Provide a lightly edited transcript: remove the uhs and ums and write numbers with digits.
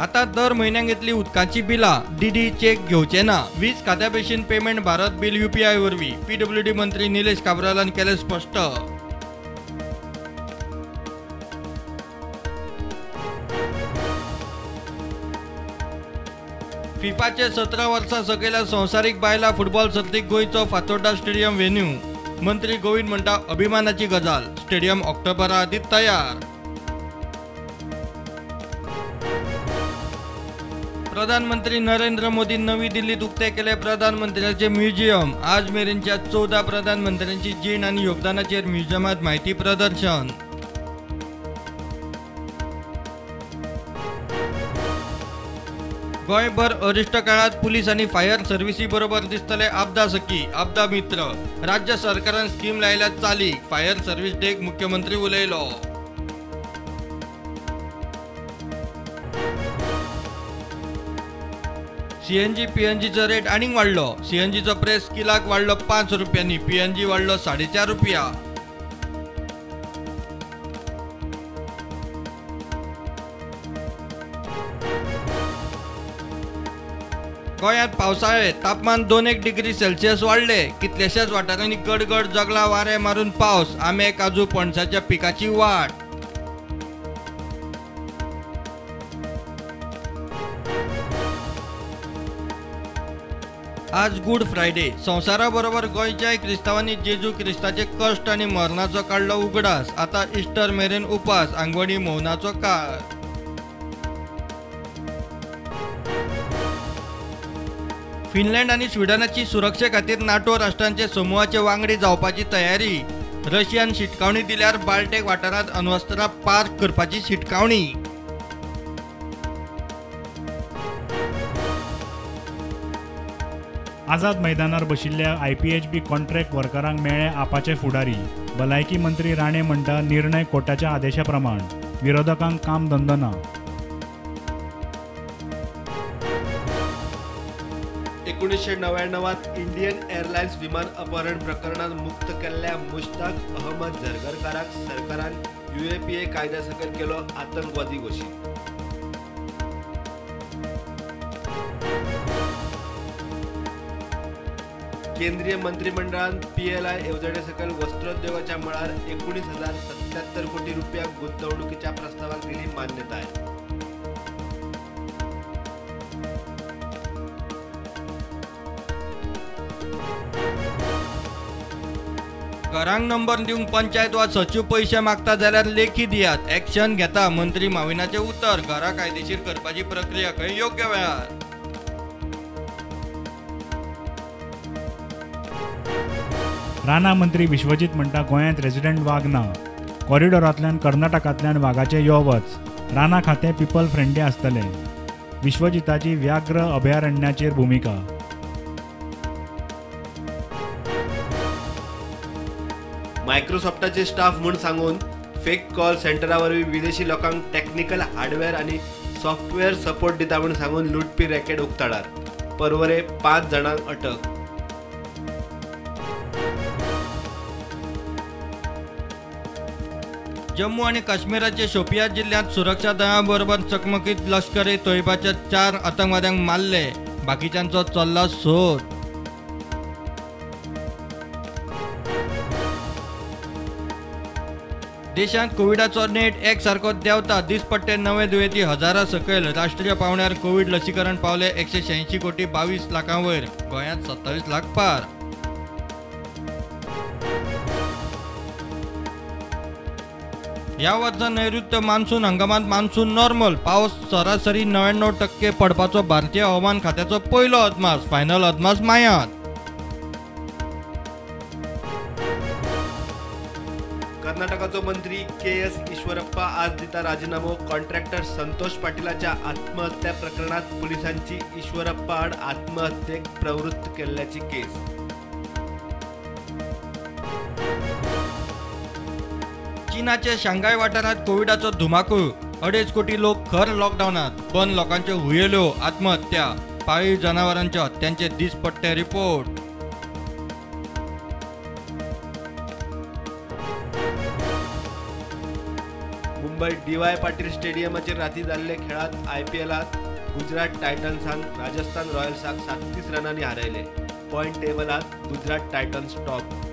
आता दर म्हयन्याक येतली उदकाची बिलां, डीडी चेक घेवचे ना. वीज खात्या भशेन पेमेंट भारत बिल यूपीआय वरवीं. पीडब्ल्यूडी मंत्री निलेश काब्रालान केलें स्पश्ट. फिफाचे 17 वर्सां सकयल्या संवसारीक बायलां फुटबॉल सर्तीक गोंयचो फातोर्डा स्टेडियम व्हेन्यू. मंत्री गोविंद म्हणटा अभिमानाची गजाल, स्टेडियम ऑक्टोबरा आदीं तयार. प्रधानमंत्री नरेंद्र मोदी नवी दिल्लीत उक्ते केले प्रधानमंत्र्याचे म्युझियम. आज मेरेनच्या 14 प्रधानमंत्र्यांची जीण आनी योगदानाचेर म्युझियमांत म्हायती प्रदर्शन. गोंयभर अरिश्ट काळात पुलीस आनी फायर सर्व्हिसी बरोबर दिसतले आपदा सखी, आपदा मित्र. राज्य सरकारान स्कीम लायल्या चालीक. फायर सर्व्हिस डेक मुख्यमंत्री उलयलो. सीएनजी पीएनजीचो रेट आनीक वाडलो. सीएनजीचो प्रेस किलाक वाडलो 5 रुपयांनी, पीएनजी वाडलो 4.5 रुपया. गोंयांत पावसाळे तापमान 2-1 डिग्री सेल्सियस वाडले. कितल्याशाच वाठारांनी गडगड जगला वारें मारून पावस. आंबे, काजू, पणसाच्या पिकाची वाट. आज गुड फ्रायडे. संवसारा बरोबर गोंयच्याय क्रिस्तांवांनी जेजू क्रिस्ताचे कश्ट आनी मरणाचो काडलो उगडास. आता इस्टर मेरेन उपास, आंगवणी मौनाचो काळ. फिनलँड आनी स्विडनाची सुरक्षे खातीर नाटो राष्ट्रांचे समुहाचे वांगडी जावपाची तयारी. रशियान शिटकावणी दिल्यार बाल्टिक वाठारांत अण्वस्त्रां पार्क करपाची शिटकावणी. आझाद मैदानार बशिल्ल्या आयपीएचबी कॉन्ट्रॅक्ट वर्करांक मेळ्ळे आपाचे फुडारी. भलायकी मंत्री राणे म्हणटा निर्णय कोर्टाच्या आदेशा प्रमाण, विरोधकांक काम धंदो ना. 1999 इंडियन एअरलायन्स विमान अपहरण प्रकरणात मुक्त केल्ल्या मुश्ताक अहमद झरगरकाराक सरकारान यूएपीए कायद्या सकयल केलो आतंकवादी घोशीत. केंद्रीय मंत्रिमंडळान पीएलआय येवजणे सकयल वस्त्रोद्योगाच्या मळार 19,077 कोटी रुपया गुंतवणुकीच्या प्रस्तावाक दिली मान्यताय. घरांक नंबर दिवंक पंचायत वा सचीव पयशे मागता जाल्यार लेखी दियात, एक्शन घेता मंत्री माविनाचें उतर. घरां कायदेशीर करपाची प्रक्रिया खंय योग्य वेळार. रानां मंत्री विश्वजीत म्हणटा गोंयांत रेजिडंट वाग ना. कॉरिडॉरांतल्यान कर्नाटकांतल्यान वागाचें यो वच. रानां खातें पिपल फ्रेंडली आसतलें. विश्वजिताची व्याघ्र अभयारण्याचेर भुमिका. मायक्रोसॉफ्टाचे स्टाफ म्हूण सांगून फेक कॉल सेंटरा वरवीं विदेशी लोकांक टॅक्निकल हार्डवेअर आनी सॉफ्टवेअर सपोर्ट दिता म्हूण सांगून लुटपी रॅकेट उक्ताडार. परवरे 5 जाणांक अटक. जम्मू आनी काश्मीराचे शोपिया जिल्ह्यांत सुरक्षा दळां बरोबर चकमकीत लश्कर ए तोयबाच्या 4 आतंकवाद्यांक मारले. बाकीच्यांचो चल्ला सोद. देशांत कोविडाचो नेट एक सारको देंवता. दिसपट्टे नवे दुयेंती हजारा सकयल. राष्ट्रीय पांवड्यार कोविड लसीकरण पावले 186 कोटी 22 लाखां वयर. गोंयांत 27 लाख पार. ह्या वर्सा नैऋत्य मान्सून हंगामांत मान्सून नॉर्मल. पावस सरासरी 99% पडपाचो भारतीय हवामान खात्याचो पयलो अदमास. फायनल अदमास मायांत. कर्नाटकाचो मंत्री के एस ईश्वरप्पा आज दिता राजीनामो. कॉन्ट्रॅक्टर संतोष पाटीलाच्या आत्महत्या प्रकरणात पोलिसांची ईश्वरप्पा आड आत्महत्येक प्रवृत्त केल्ल्याची केस. चीनाचे शांघाय वाठारांत कोविडाचो धुमाकूळ. 2.5 कोटी लोक खर लॉकडावनात. बंद लोकांच्यो हुयेल्यो, आत्महत्या, पाळीव जनावरांच्या हत्यांचे दिसपट्टे रिपोर्ट. मुंबय डीवाय पाटील स्टेडियमाचेर राती जाल्ले खेळांत आयपीएलात गुजरात टायटन्सान राजस्थान रॉयल्साक 37 रनांनी हारयले. पॉयंट टेबलात गुजरात टायटन्स टॉप.